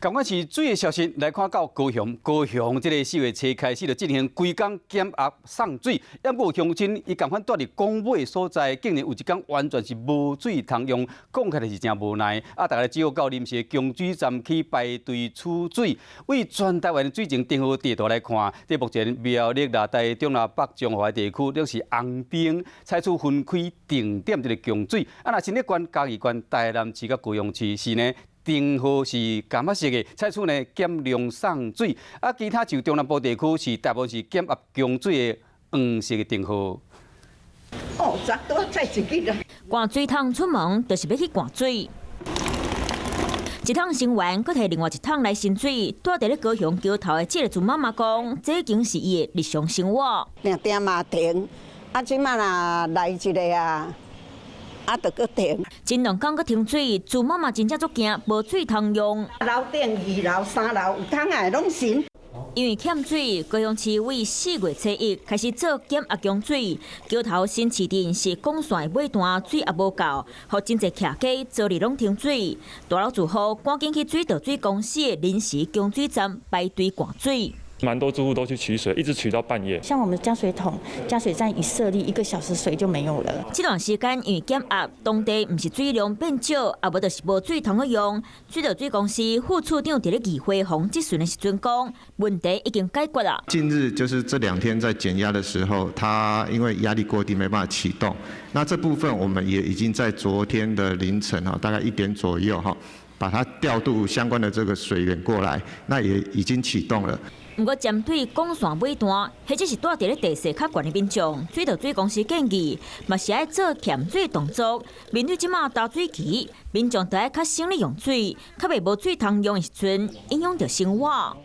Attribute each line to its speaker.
Speaker 1: 仝款是水的消息，來看到高雄，高雄這个4月初開始就進行規工減壓送水，毋過鄉親伊仝款蹛佇港尾所在，竟然有一工完全是無水通用，講起來是誠無奈。啊，大家只好到臨時的供水站去排隊取水。對全台灣的水情燈號地圖來看，這目前苗栗啦、台中啦、北中華地區攏是紅燈，採取分開定點這个供水。啊，若新竹縣、嘉義縣、台南市佮高雄市是呢，燈號是柑仔色的，採取呢減量送水。啊，其他像中南部地區是大部分是減壓供水的黃色的燈號。
Speaker 2: 哦，昨拄才一日啊！
Speaker 3: 灌水桶出門就是欲去灌水，一桶生完，閣提另外一桶來盛水。蹛佇咧高雄橋頭的這个朱媽媽講，這已經是伊的日常生活。
Speaker 2: 定定嘛停，啊，這馬若來一个啊。啊，就閣停。
Speaker 3: 前兩工閣停水，朱媽媽真正足驚，無水通用。
Speaker 2: 樓頂二樓、三樓有通的攏滲。
Speaker 3: 因為欠水，高雄市為4月初一開始做減壓供水。橋頭新市鎮是管線的尾段，水也無夠，予真濟徛家昨日攏停水。大樓住戶趕緊去水道水公司的臨時供水站排隊灌水。
Speaker 4: 蠻多住戶都去取水，一直取到半夜。
Speaker 5: 像我們加水桶、加水站一設立，一個小時水就沒有了。
Speaker 3: 這段時間因為減壓，當地毋是水量變少，啊無就是無水通好用。水道水公司副處長佇咧議會予質詢的時陣講，問題已經解決啦。
Speaker 6: 近日就是這兩天在減壓的時候，它因為壓力過低，沒辦法啟動。那這部分我們也已經在昨天的凌晨哈，大概1點左右哈，把它調度相關的這個水源過來，那也已經啟動了。
Speaker 3: 毋過，針對管線尾段，或者是蹛佇咧地勢較懸的民眾，水道水公司建議，嘛是愛做儉水動作。面對這馬焦水期，民眾著愛較省力用水，較袂無水通用的時陣，影響著生活。